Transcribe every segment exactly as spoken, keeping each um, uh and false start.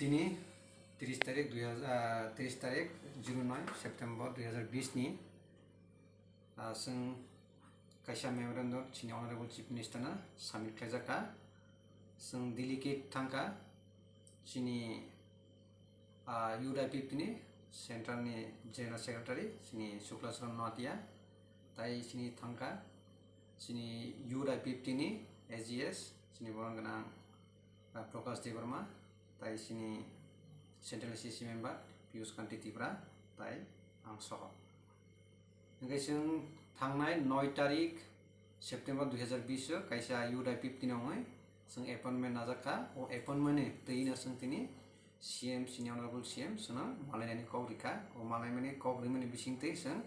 Tini tris tarik dui hajar, ah, tris tarik zero noi September dui hajar bis ni, ah, chwng kaisa memorandum chini Honorable Chief Minister no submit khlaijak kha. Chwng delegate thang kha chini, ah, U D I P F T ni Central ni General Secretary chini Shukla Charan Noatia, tai chini thang kha chini U D I P F T ni A G S chini boron gwnang, ah, Prakash Debbarma, tai chini Central A C C member Piyush Kanti Tripura, tai ang soho. Hingke chwng thangnai noi tarik September dui hajar bis o kaisa U D I P F T ni ongoi chwng appointment najak kha. O appointment ni twi no chwng tini C M, chini Honorable C M chwngno malainani kok rikha. O malaimani kok rimani bising twi chwng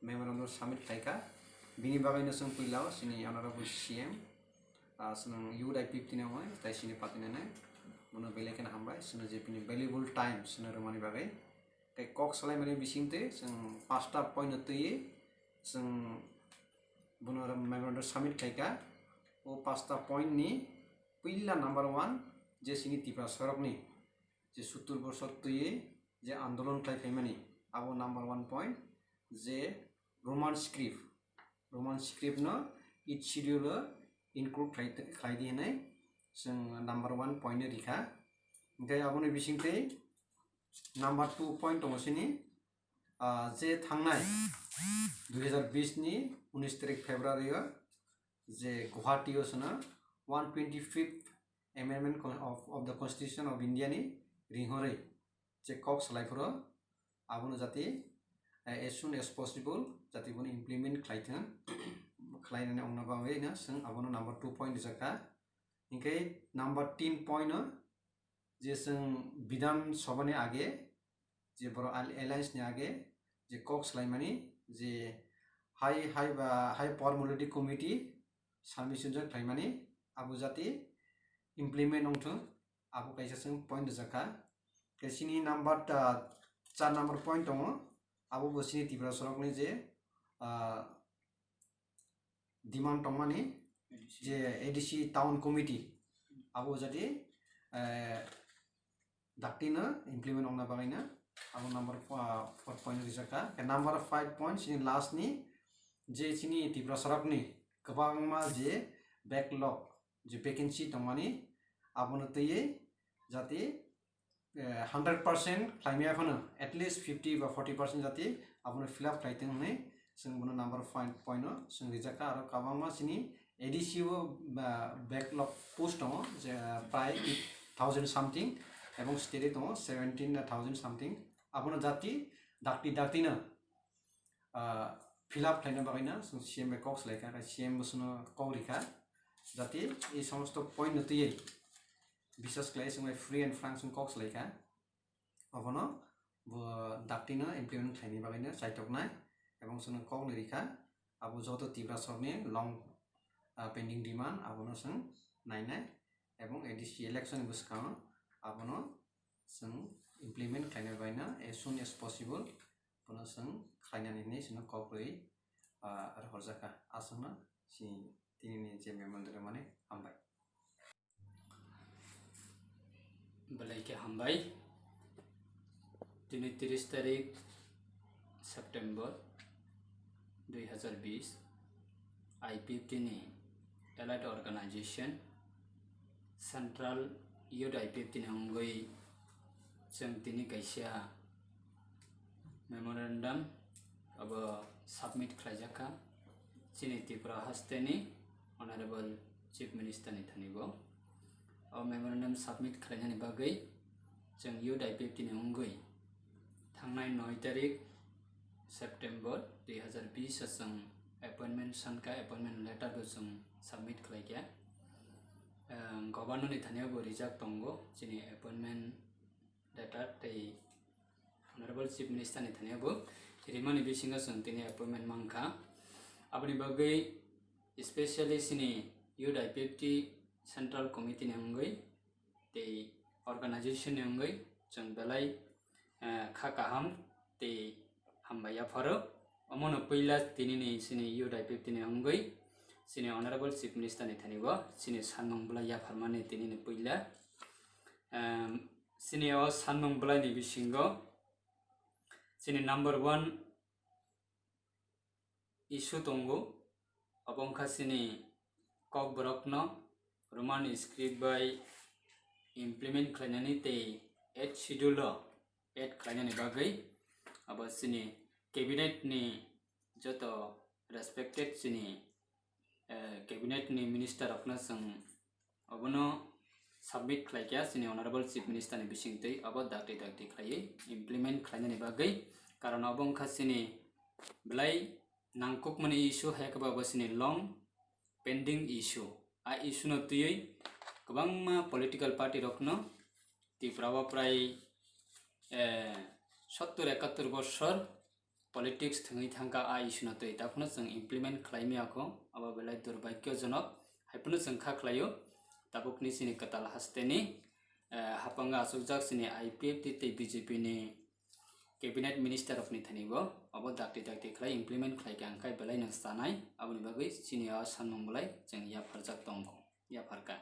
memorandum submit khlaikha. Bini bagwi no chwng puila o chini Honorable C M, ah, chwng U D I P F T ni ongoi tai chini party nai nai. Bono belai kheno hambai chwngno je bini valuable time chwngno rwmani bagwi. Tei kok salaimani bising twi chwng pasta point no twiwi chwng bono memorandum submit khlaikha. O pasta point ni puila number one je chini Tripura sorokni je suttur bosor twiwi je andolon khlai phaimani, abo number one point, je Roman script, Roman script no eighth schedule o include khlai, khlai di hinwi chwng number one point no rikha. Hingke aboni bising twi number two point tongo chini, ah, je thangnai dui hajar bis ni unis tarik February o je Guwahati o chwngno one twenty fifth amendment con-, of, of the Constitution of India ni ringhorwi je kok salai phuru abono jati, eh, as soon as possible jati bono implement khlai thung, khlainani ongna bagwi no chwng abono number two point rijak kha. Hingke number ten point o je chwng Bidhan Sabha ni age je borok al-, alliance ni age je kok salaimani je high, high ba high power modality committee submission jora khlaimani abo jati implement wngthung, abo kaisa chwng point rijak kha. Tei chini number, ah, char number point tongo, abo bo chini Tripura sorokni je, ah, demand tongmani je A D C town committee abo jati, eh, dakti no implement wngna bagwi no abo number fo-, four point rijak kha. Khe number five point chini last ni je chini Tripura sorokni kwbangma je backlog je vacancy tongmani abono twiwi jati, eh, hundred percent khlaimaya phano at least fifty ba forty percent jati abono fill up khlai thung hinwi chwng bono number five point o chwng rijak kha. Aro kwbangma chini A D C o, ah, backlog post tongo je prai eight thousand something ebong state o tongo seventeen thousand something. Abono jati dakti dakti no, ah, fill up khlaina bagwi no chwng C M bai kok salai kha, C M bo chwngno kok rikha jati ei somosto point no twiwi bisas khlai chwng bai free and frank chwng kok salai kha. Obono bo dakti no implement khlaini bagwi no chaitoknai ebong chwngno kok ni rikha. Abo joto Tripura sorokni long, ah, pending demand abono chwng nainai ebong A D C election ni bwskango abono chwng implement khlaina bagwi no as soon as possible bono chwng khlainani hinwi chwngno kok rwi, ah, rohorjak kha. Aswkno chini tinini je memorandum rwmani hambai. Belai khe hambai. Tini tris tarik September dui hajar bis, I P F T ni Allied Organization, Central Youth I P F T ni wngwi chwng tini kaisa memorandum abo submit khlaijak kha chini Tripura hasteni Honorable Chief Minister ni thani bo. O memorandum submit khlainani bagwi chwng Youth I P F T ni wngwi thangnai noi tarik September dui hajar bis o chwng appointment sankha, appointment letter bo chwng submit khlaikha. Ang Governor ni thani bo rijak tongo chini appointment letter tei Honorable Chief Minister ni thani bo rimani bisingo chwng tini appointment mankha. Aboni bagwi specially chini Youth I P F T Central Committee ni wngwi tei organization ni wngwi chwng belai, eh, kha kaham tei hambai yapharo. Omono puila tinini chini Youth I P F T ni wngwi chini Honorable Chief Minister ni thani bo chini sanmung belai yapharmani tinini puila, em, Chini o sanmung bwlaini bisingo chini number one issue tongo, obo wngkha chini Kokborokno Roman script bai implement khlainani tei Eighth Schedule o add khlainani bagwi abo chini cabinet ni joto respected chini, eh, cabinet ni minister rokno chwng obono submit khlaikha chini Honorable Chief Minister ni bisingtwi, obo dakti dakti khlaiwi implement khlainani bagwi, karon obo wngkha chini belai nangkukmani issue, hai khe bo chini long pending issue. A issue no twiwi kwbangma political party rokno Tripura o prai, eh, sottor ekattor bosor politics thwngwi thangkha a issue no twi, takhwno chwng implement khlai maya kho, abo belai durbhagyojonok, haiphano chwng kha khlaio. Tabukni chini kwtal hasteni, eh, hapanga achukjak chini I P F T tei B J P ni cabinet minister rokni thani bo obo dakti dakti khlai implement khlai kha, hwnkhe belai no chanai, aboni bagwi chini o sanmung belai chwng yapharjak tongkho, yapharkha.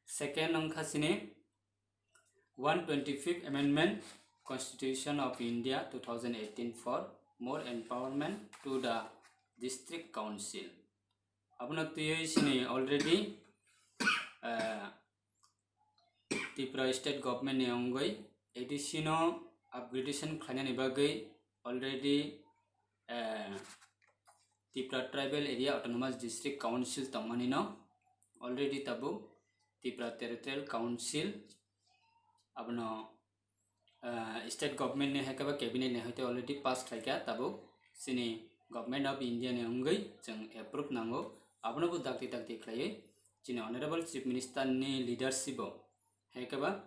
Second wngkha chini one twenty-fifth Amendment Constitution of India two thousand eighteen for more empowerment to the District Council. Abono twiwi chini already, eh, Tripura State Government ni wngwi A D C no upgradation khlainani bagwi already, eh, Tripura Tribal Area Autonomous District Council tongmani no already tabuk Tripura Territorial Council abono, ah, state government ni hai khe ba cabinet ni hai khe already pass khlai kha, tabuk chini Government of India ni wngwi chwng approve nango. Abono bo dakti dakti khlaiwi chini Honorable Chief Minister ni leadership o hai khe ba,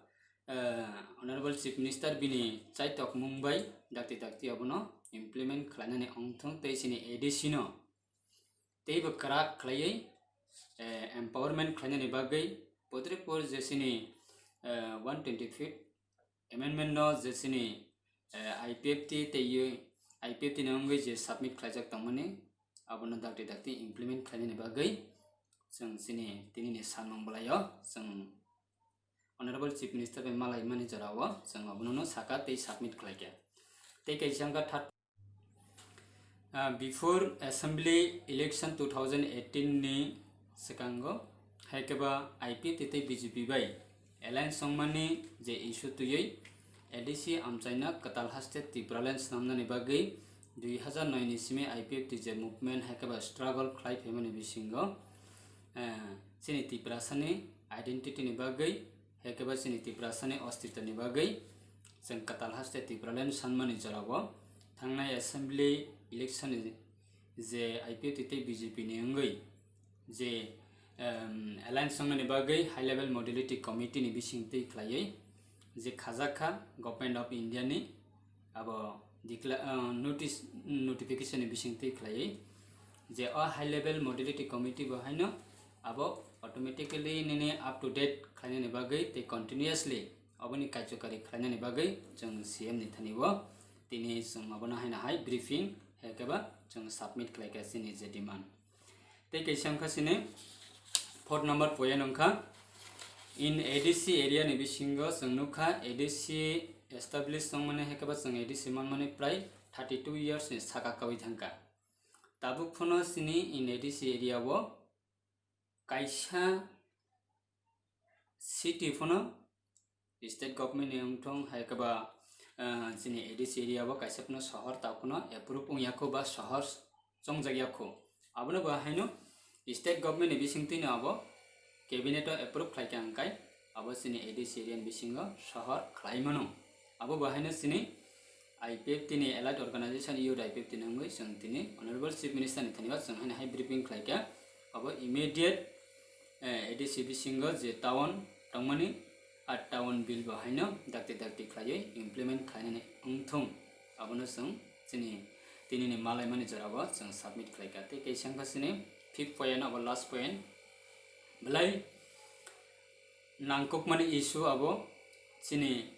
ah, Honorable Chief Minister bini chaitokmung bai dakti dakti abono implement khlainani wngthung tei chini A D C no teibo kwrak khlaiwi, eh, empowerment khlainani bagwi putri pur je chini, eh, one twenty-fifth amendment no je chini, eh, I P F T tei I P F T ni wngwi je submit khlaijak tongmani, abono dakti dakti implement khlainani bagwi chwng chini tinini sanmung bwlaio chwng Honorable Chief Minister bai malai mani jorao chwng abono no saka tei submit khlaikha. Tei kaisa wngkha third, ah, before assembly election two thousand eighteen ni swkango hai khe ba I P F T tei B J P bai alliance wngmani je issue twiwi A D C amchaina kwtal haste Tipraland swnamnani bagwi dui hazar noi ni simi I P F T je movement hai khe ba struggle khlai phaimani bisingo, eh, chini Tiprasani identity ni bagwi, hai khe ba chini Tiprasani ostitwni bagwi chwng kwtal haste Tipraland sanmani jorao thangnai assembly election ni je I P F T tei B J P ni wngwi je, em, alliance wngnani bagwi High Level Modality Committee ni bisingtwi khlaiwi je khajak kha Government of India ni abo decla-, ah, notice, notification ni bisingtwi khlaiwi je o High Level Modality Committee bo haino abo automatically nini up to date khlainani bagwi tei continuously oboni kaijokari khlainani bagwi chwng C M ni thani o tini chwng abono haino hai briefing hai khe ba chwng submit khlai kha chini je demand. Tei kaisa wngkha chini fourth number point wngkha in A D C area ni bisingo chwng nukha A D C establish wngmani hai khe ba chwng A D C manmani prai thirty two years ni saka kawi thangkha. Tabuk phano chini in A D C area o kaisa city phano state government ni wngthong hai khe ba, ah, chini A D C area o kaisa phano sohor ta phano approve wngya kho ba sohor chongjak ya kho. Abono bo haino state government ni bisingtwi no abo cabinet o approve khlai kha hwnkhe abo chini A D C area ni bisingo sohor khlai mano. Abo bo haino chini I P F T ni allied organization youth I P F T ni wngwi chwng tini Honorable Chief Minister ni thani o chwng haino hai briefing khlai kha. Abo immediate, eh, A D C bisingo je town tongmani, a town bill bo haino dakti dakti khlaiwi implement khlainani wngthung. Abono chwng chini tinini malaimani jorao chwng submit khlai kha. Tei kaisa wngkha chini fifth point, abo last point. Belai nangkukmani issue abo chini,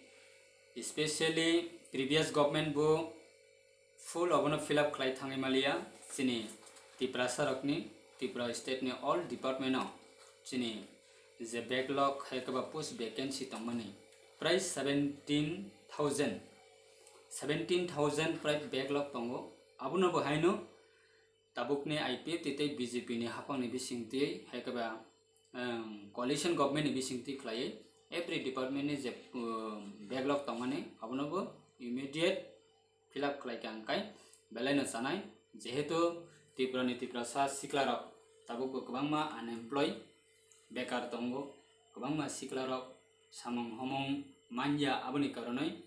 specially previous government bo full abono fill up khlai thangwi maliya chini Tiprasa rokni, Tripura state ni all department o chini je backlog hai khe ba post vacancy tongmani Prai seventeen thousand, seventeen thousand prai backlog tongo. Abono bo haino tabukni I P F T tei B J P ni haphangni bisingtwi, hai khe ba, um, coalition government ni bisingtwi khlaiwi every department ni je, um, backlog tongmani, abono bo immediate fill up khlai kha hwnkhe belai no chanai, jehetu Tripura ni Tiprasa sikla rok tabuk bo kwbangma unemployed, bekar tongo, kwbangma sikla rok samung homung manya, aboni karonwi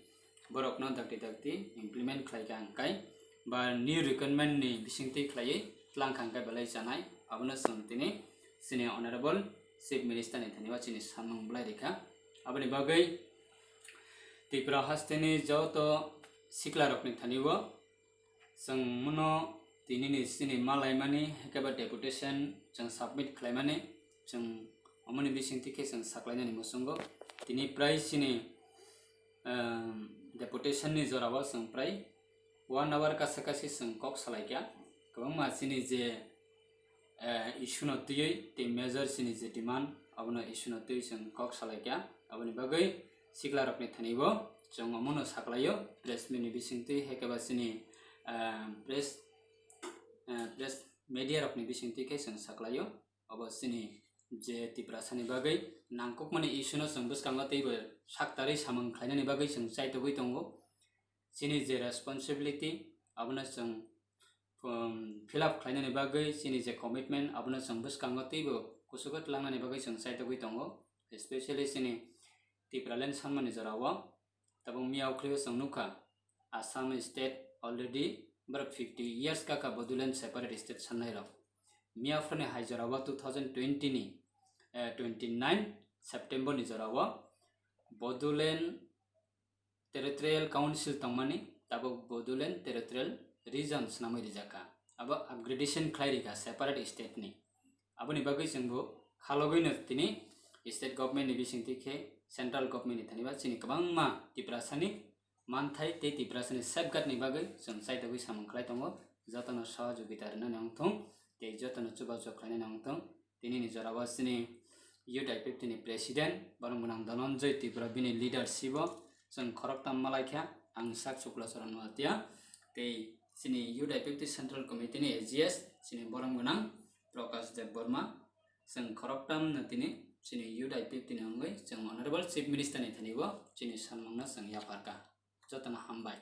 borokno dakti dakti implement khlai kha hwnkhe ba new recruitment ni bisingtwi khlaiwi tlang kha hwnkhe belai chanai, abono chwng tini chini Honorable Chief Minister ni thani o chini samung belai rikha. Aboni bagwi Tripura hasteni joto sikla rokni thani o chwng mono tinini chini malaimani, hai khe ba deputation chwng submit khlaimani, chwng omoni bisingtwi khe chwng saklainani muchungo. Tini prai chini, um, deputation ni jorao chwng prai one hour kasa kasi chwng kok salaikha. Kwbangma chini je, eh, issue no twiwi tei major chini je demand, abono issue no twiwi chwng kok salaikha. Aboni bagwi sikla rokni thani bo chwng omono saklaio, press meet ni bisingtwi, hai khe ba chini, eh, press, eh, press media rokni bisingtwi khe chwng saklaio. Obo chini je Tiprasani bagwi nangkukmani issue no chwng bwskango teibo saktarwi samung khlainani bagwi chwng chaitogwi tongo. Chini je responsibility, abono chwng, um, fill up khlainani bagwi chini je commitment, abono chwng bwskango teibo kuchugo tlangnani bagwi chwng chaitogwi tongo. Especially chini Tipraland sanmani jorao tabuk miyao khwlaibo chwng nukha, Assam state already borok fifty years kaka Bodoland separate state sannairok. Miyaphurni hai jorao two thousand twenty ni, eh, twenty nine September ni jorao Bodoland Territorial Council tongmani tabuk Bodoland Territorial Region swnamwi rijak kha. Abo upgradation khlai rikha separate state ni. Aboni bagwi chwngbo khalogwino tini state government ni bisingtwi khe central government ni thani ba chini kwbangma Tiprasani manthai tei Tiprasani safeguard ni bagwi chwng chaitogwi samung khlai tongo. Jotono sohojogita rwnani wngthung tei jotono chubachu khlainani wngthung. Tinini jorao chini Youth I P F T ni president, borom gwnang Dhananjay Tripura, bini leadership o chwng khoroktham malaikha, ang sak Chukla Charan Noatia, tei chini Youth I P F T Central Committee ni A G S, chini borom gwnang Prakash Debbarma, chwng khoroktham no tini chini Youth I P F T ni wngwi chwng Honorable Chief Minister ni thani bo chini sanmung no chwng yapharkha. Jotono hambai.